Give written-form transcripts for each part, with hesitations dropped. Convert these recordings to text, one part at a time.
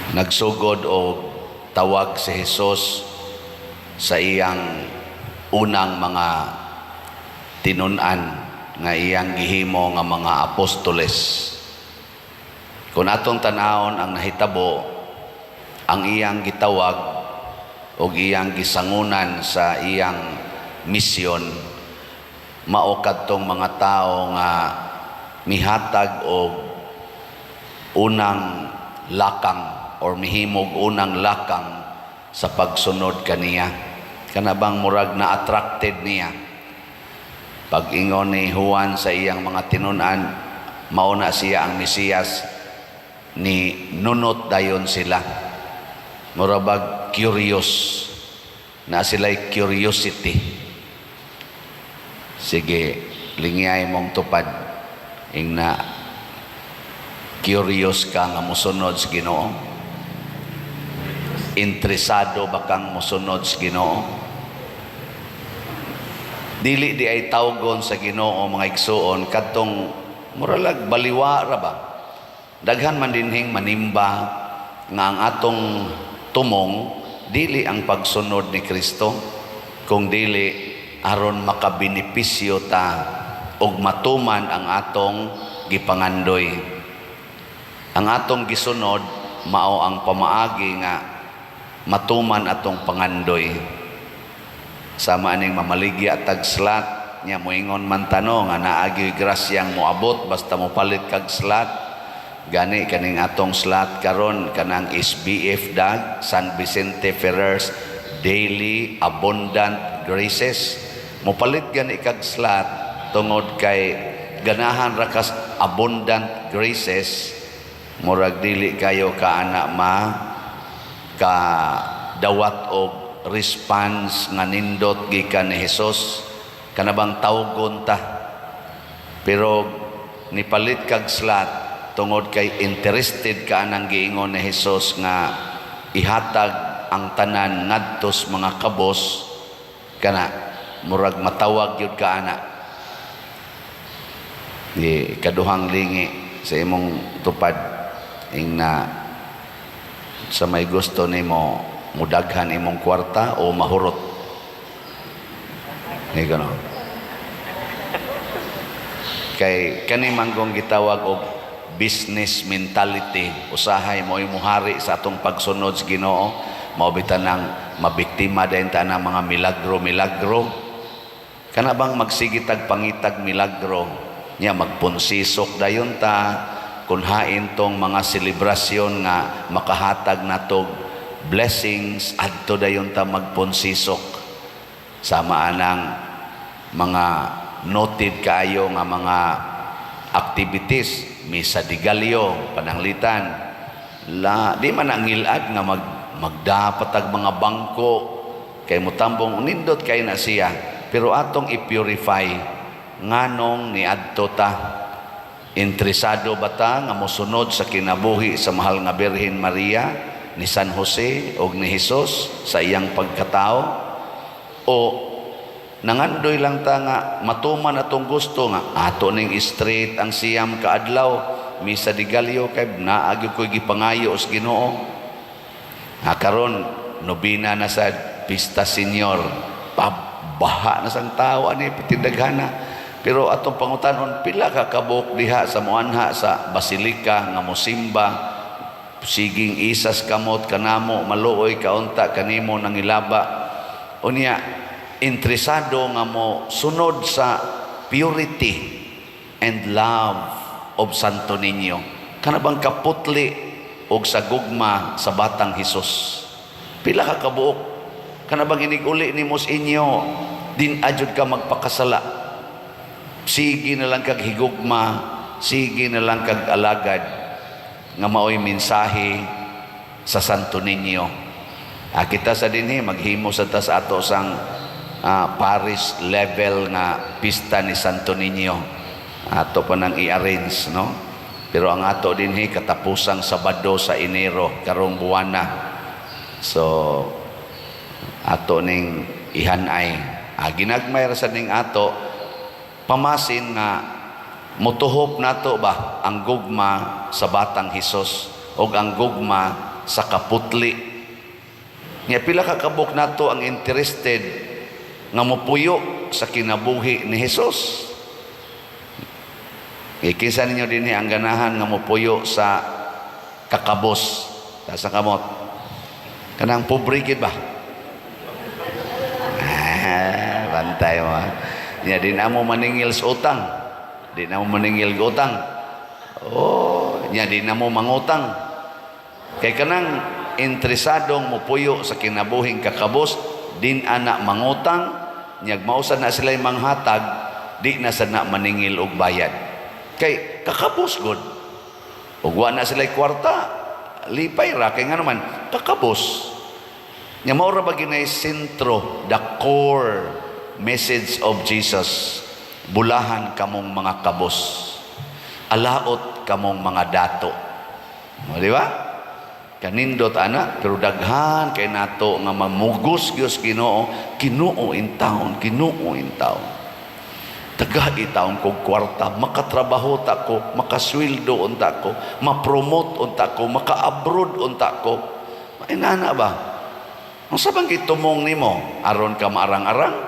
Nagsugod og tawag si Jesus sa iyang unang mga tinun-an nga iyang gihimo nga mga apostoles. Kung atong tan-awon ang nahitabo, ang iyang gitawag og iyang gisangunan sa iyang misyon mao kadtong mga tawo nga mihatag og unang lakang or mihimog unang lakang sa pagsunod kaniya. Kana bang murag na attracted niya. Pag ingon ni Juan sa iyang mga tinun-an, mao na siya ang Mesiyas, ni nunot dayon sila. Murabag curious na sila'y curiosity. Sige, lingyay mong tupad ing na curious ka nga mosunod sa Ginoo. Interesado ba kang mosunod sa Ginoo? Dili di ay tawgon sa Ginoo, mga igsuon, kadtong muralag baliwa ra ba. Daghan man dinhing manimba nga ang atong tumong dili ang pagsunod ni Kristo, kung dili aron makabenepisyo ta ug matuman ang atong gipangandoy. Ang atong gisunod mao ang pamaagi nga matuman atong pangandoy. Sama aning mamaligya tag slot nya, moingon man tano nga naagi grasyang moabot basta mopalit kag slot. Gani kaning atong slot karon, kanang SBF dag, San Vicente Ferrer's Daily Abundant Graces. Mopalit gani kag slot tungod kay ganahan ra kas abundant graces. Murag dili kayo kaana ma ka dawat og response nga nindot gikan ni Jesus. Kana bang tawgon ta, pero nipalit kag slot tungod kay interested ka anang giingon ni Jesus nga ihatag ang tanan ngadto sa mga kabos. Kana murag matawag gyud ka ana. Di kaduhang lingi sa imong tupad ing na sa may gusto nimo, mudaghan imong kwarta o mahurot ni gano. Kay kani manggong gitawag og business mentality, usahay mo muhari sa atong pagsunod sa Ginoo. Mao bitan nang mabiktima din ta ng mga milagro milagro. Kana bang magsigitag pangitag milagro nya, magpunsisok dayon ta kun hain tong mga selebrasyon nga makahatag natog blessings, adto dayon ta magpunsisok. Sama anang mga noted kaayo nga mga activities, Misa de Gallo, pananglitan la di man ang ngilad nga magdapatag mga bangko kay mutambong. Nindot kay na siya, pero atong i-purify nganong niadto ta. Interesado ba ta nga mosunod sa kinabuhi sa mahal nga Birhen Maria, ni San Jose og ni Jesus sa iyang pagkatao, o nangandoy lang ta nga matuman atong gusto nga ato ning straight ang 9 ka adlaw Misa de Gallo kay naa gyud ko'y gipangayo sa Ginoo? Ha, karon nobina na sa Pista Senior, baha na sang tao ani patindaghana. Pero atong pangutanon, pila ka kabuok diha sa muanha sa basilika nga mosimba, siging isas kamot kanamo, maluoy kaunta kanimo nangilaba? Unya interesado nga mo sunod sa purity and love of Santo Niño, kana bang kaputli og sa gugma sa batang Hesus, pila ka kabuok? Kana bang inig-uli nimo sa inyo, din adjud ka magpakasala, sige na lang kag higugma, sige na lang kag alagad nga maoy mensahe sa Santo Niño. Ah, kita sa dinhi maghimo sa ta sa ato sang parish level nga pista ni Santo Niño. Ato pa nang i-arrange, no? Pero ang ato dinhi katapusang Sabado sa Enero karong buwana. So ato ning ihanay. Ah, ginagmay ra sa ning ato pamasin nga motuhop nato ba ang gugma sa batang Hesus o ang gugma sa sa kaputli. Nya pila ka kabuk nato ang interested nga mopuyo sa kinabuhi ni Hesus? Kinsa ninyo dinhi ang ganahan nga mopuyo sa kakabos? Taas ang kamot. Kanang pobre gid ba? Ah, bantay mo. Nya di na mo maningil sa utang. Di na mo maningil og utang. Oh, nya di na mo mangutang. Kay kanang interesadong mopuyo sa kinabuhing kakabos, di na mangutang, nyag mausa na sila manghatag, di na sad na maningil og bayad. Kay kakabos gud. Ug wa na sila kwarta, lipay ra kay ngano man kakabos. Nya mao ra ba ginay sentro, the core message of Jesus? Bulahan kamong mga kabos. Alaot kamong mga dato. O, di ba? Kanindot ana, pero daghan kay nato nga mamugos gyud sa Ginoo, Ginoo in town, Ginoo in town. Tagai taon kog kwarta, makatrabaho ta ko, makasweldo unta ko, ma-promote unta ko, maka-abroad unta ko. Inana ba? Unsa bang gitumong nimo aron ka maarang-arang?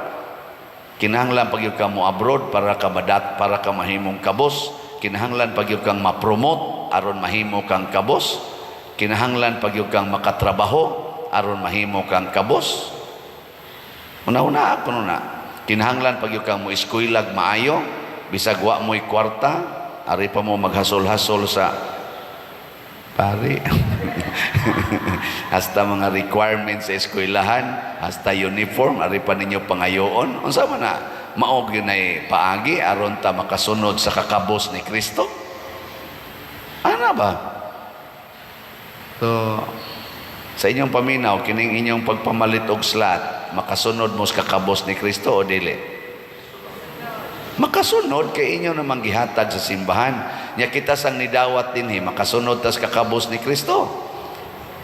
Kinahanglan pag ka mo abroad para ka madat, para ka mahimong kabos. Kinahanglan pag kang ma-promote aron mahimo kang kabos. Kinahanglan pag kang makatrabaho aron mahimo kang kabos. Una-una ako na. Kinahanglan pag kang mo eskuylag maayo, bisag wa mo'y kwarta, ari pa mo maghasol-hasol sa pari. Hasta mga requirements sa eskwelahan, hasta uniform, ari pa ninyo pangayoon. Unsa man na? Mao gyud nay paagi aron ta makasunod sa kakabos ni Kristo? Ana ba? So, sa inyong paminaw, kining inyong pagpamalit og slot, makasunod mo sa kakabos ni Kristo o dili? Makasunod kay inyo namang gihatag sa simbahan. Nya kita sang nidawat dinhi, makasunod tas kakabos ni Kristo.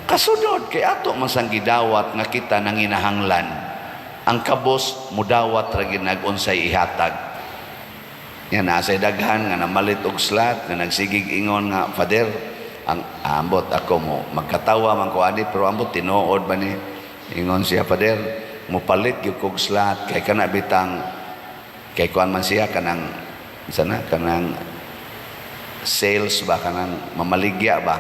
Kasunod kay ato man sang gidawat nga kita nanginahanglan. Ang kabos mudawat ra ginag unsay ihatag. Nya naa say daghan nga namalit og slot nga nagsigig ingon nga, "Father, ang ambot ako mo magkatawa man ko ani, pero ambot tinuod ba ni." Ingon siya, "Father, mopalit gyud kog slot kay kana bitang," kay kuan man siya, kanang sana kanang sales ba, kanang mamaligya ba,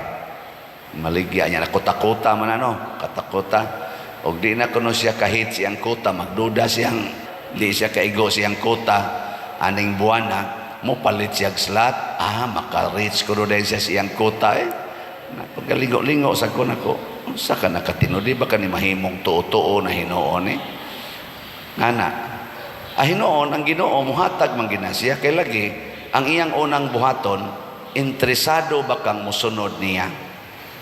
maligya niya na kota-kota man, ano, kota-kota, og di na kuno siya kahit siyang kota, magduda siyang di siya kaigo siyang kota aning buwana, mo palit siya slot, maka-reach ko dahil siya siyang kota eh. Na pagkalingo-lingo sa ko nako, unsa ka nakatinuod ba kani mahimong tuo-tuo na hinuon eh? Ngana ah, hinuon ang Ginoo muhatag man gina siya kay lagi ang iyang unang buhaton, interesado ba kang musunod niya?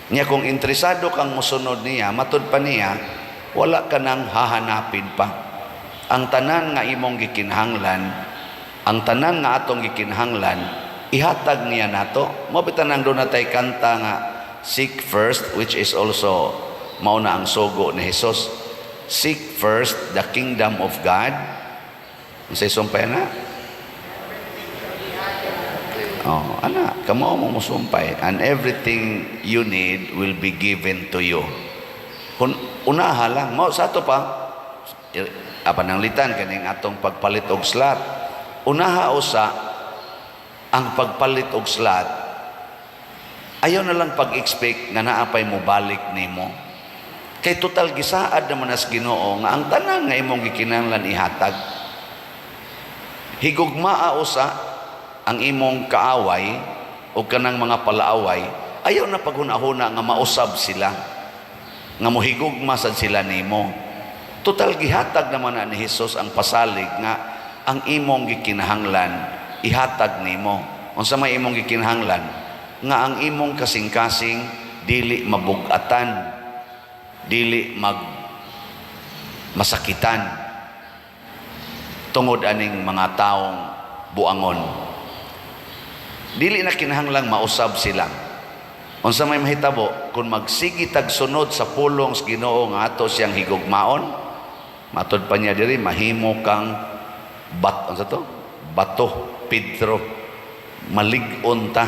Niya kung interesado kang musunod niya, matud pa niya, wala ka nang hahanapin pa. Ang tanan nga imong gikinahanglan, ang tanan nga atong gikinahanglan, ihatag niya nato. Mao bitan ang doon natay kanta nga "Seek first," which is also mao na ang sugo ni Jesus. "Seek first the kingdom of God." Unsay sumpay na? Oh, ana, kamo mo musumpay, "And everything you need will be given to you." Kung unaha lang, mao sa ato pa, apan pananglitan kaning atong pagpalit og slot. Unaha usa ang pagpalit og slot, ayaw na lang pag-expect nga naa pay mobalik nimo. Kay total gisaad naman as Ginoo nga ang tanan nga imong gikinahanglan ihatag. Higugmaa usa ang imong kaaway o kanang mga palaaway, ayaw na paghuna-huna nga mausab sila, nga mohigugma sad sila nimo. Total gihatag naman na ni Jesus ang pasalig nga ang imong gikinahanglan ihatag nimo. Unsa may imong gikinahanglan? Nga ang imong kasing-kasing dili mabugatan, dili mag masakitan tungod aning mga taong buangon. Dili na kinahanglang mausab sila. Unsa may mahitabo kung magsigi tag sunod sa pulong sa Ginoo nga ato siyang higugmaon? Matod pa niya diri, mahimo kang bat, unsa to? Bato, Pedro. Malig-on ta.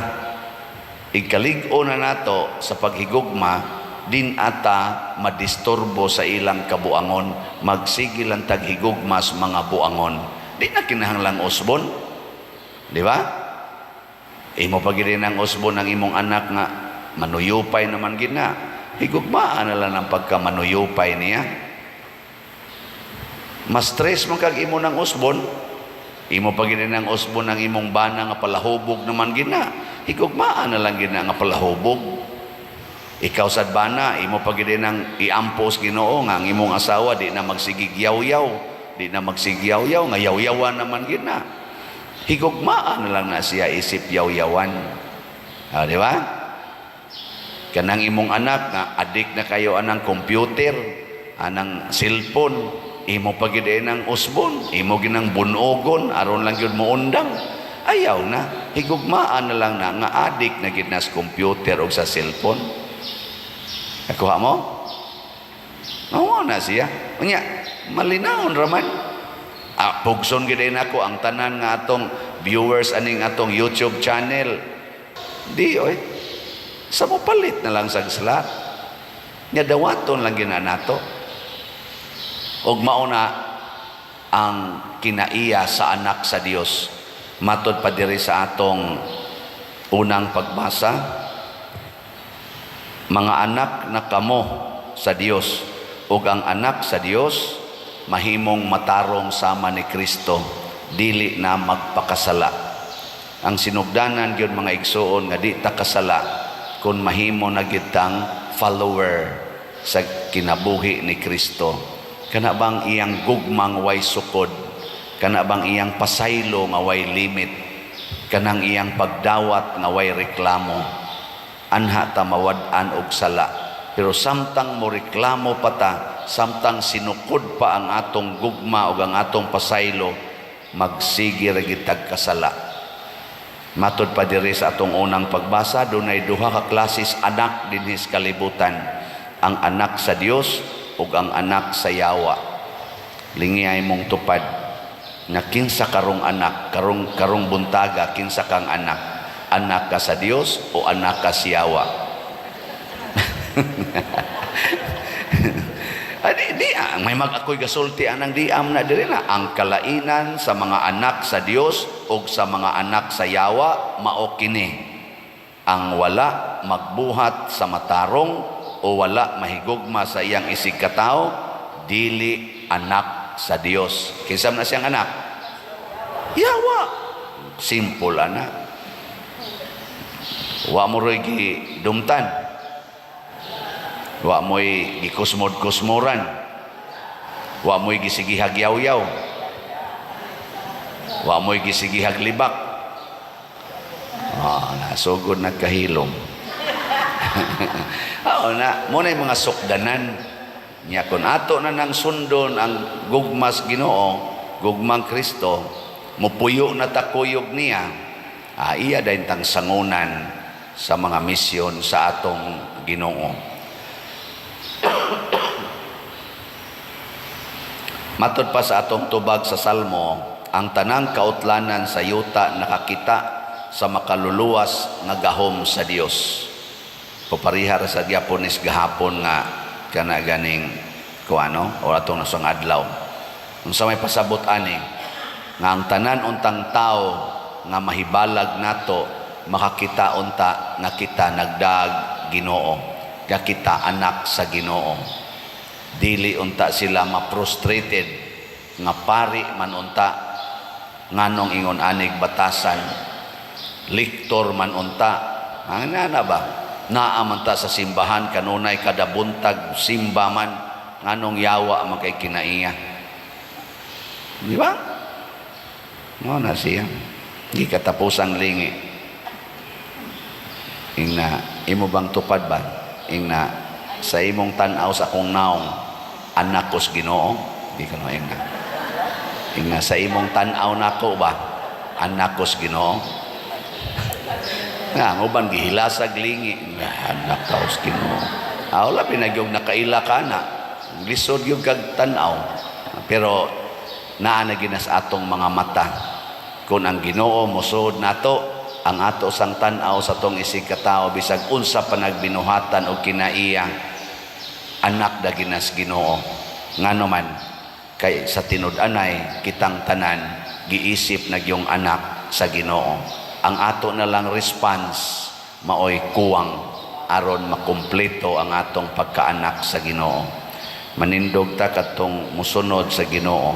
Ikalig-on na nato sa paghigugma. Din ata madisturbo sa ilang kabuangon, magsige lang tag higugmas mga buangon. Di na kinahanglang usbon, di ba? Imo pa gid ang usbon ang imong anak nga manuyupay naman gina, higugmaan na lang ang pagka manuyupay niya. Mas stress man kag imo ng usbon. Imo pa gid ang usbon ang imong bana nga palahubog naman gina, higugmaan na lang gina nga palahubog. Ikaw sad bana, imo pa gid ang iampos Ginoo nga ang imong asawa di na magsigig yaw-yaw, di na magsigyaw-yaw nga yaw-yawan naman gina, higugmaan na lang na siya isip yaw-yawan. Ah, di ba? Kanang imong anak nga adik na kayo anang computer, anang cellphone, imo pa gid ang usbon, imo ginang bunogon aron lang gyud moundang. Ayaw na, higugmaan na lang na nga adik na gid na sa computer o sa cellphone. Nakuha mo? Oo na siya. Unya, malinawon raman. Ah, pugson gid nako ang tanan nga atong viewers aning atong YouTube channel. Di oy. Sa mo palit na lang sa slot. Nya dawaton lang gina nato. Og mao na ang kinaiya sa anak sa Dios. Matod pa diri sa atong unang pagbasa, mga anak na kamo sa Dios ug ang anak sa Dios mahimong matarong sama ni Kristo, dili na magpakasala. Ang sinugdanan gyud, mga igsuon, nga di ta kasala kung mahimo na gyud tang follower sa kinabuhi ni Kristo. Kana bang iyang gugmang way sukod, kana bang iyang pasaylo nga way limit, kanang iyang pagdawat nga way reklamo, anha ta mawad-an og sala. Pero samtang mo reklamo pa ta, samtang sinukod pa ang atong gugma ug ang atong pasaylo, magsige ra gid tag kasala. Matod pa diri sa atong unang pagbasa, dunay duha ka klases anak dinhi sa kalibutan: ang anak sa Dios ug ang anak sa yawa. Lingiyay mong tupad nga kinsa karong anak, karong karong buntaga, kinsa kang anak? Anak ka sa Dios o anak ka sa yawa? Ah, di, di, ah, may mag ako'y gasulti anang diam na diri na ang kalainan sa mga anak sa Dios o sa mga anak sa yawa mao kini: ang wala magbuhat sa matarong o wala mahigugma sa iyang isig katawo dili anak sa Dios. Kinsa man na siyang anak? Yawa. Simple ana. Wa mo ro'y gidumtan, wa mo'y gikusmod-kusmuran, wa mo'y gisigihag yaw-yaw, wa mo'y gisigihag libak. Ah, nasugod nagkahilom. Oo na, mo na yung mga sukdanan niya kung ato na nang sundon ang gugmas Ginoo, gugmang Kristo, mupuyo na takuyog niya, ah, iya dayon tang sangunan sa mga misyon sa atong Ginoo. Matod pa sa atong tubag sa Salmo, ang tanang kautlanan sa yuta nakakita sa makaluluwas nga gahom sa Dios. Papariha ra sa gyapon is gahapon nga kana ganing kuano o atong nasong adlaw. Unsa may pasabot ani? Nga ang tanan untang tao nga mahibalag nato makakita unta nga kita nagdag Ginoo, nga kita anak sa Ginoo. Dili unta sila ma-frustrated nga pari man unta, nganong ingon anig batasan, liktor man unta, ang na ba naa man ta sa simbahan kanunay kada buntag simba man, nganong yawa man kay kinaiya, di ba? Mo na siya di katapusang lingi. Ingna, imo bang tupad ba? Ingna, sa imong tan-aw sa akong naong, anak ko sa Ginoo? Di ka no ingna. Ingna, sa imong tan-aw nako ba, anak ko sa Ginoo? Nga ang uban gihilasag lingi nga anak ka sa Ginoo. Ah, wala pinagyog nakaila ka na. Lisod yung kag tan-aw. Pero naa na ginas atong mga mata. Kung ang Ginoo mosuod nato, ang ato sang tan-aw sa tong isig katao bisag unsa pa nagbinuhatan o kinaiya. Anak daginas Ginoo. Ngano man kay sa tinud-anay kitang tanan giisip na gyung anak sa Ginoo. Ang ato na lang response maoy kuwang aron makumpleto ang atong pagkaanak sa Ginoo. Manindog ta katong musunod sa Ginoo.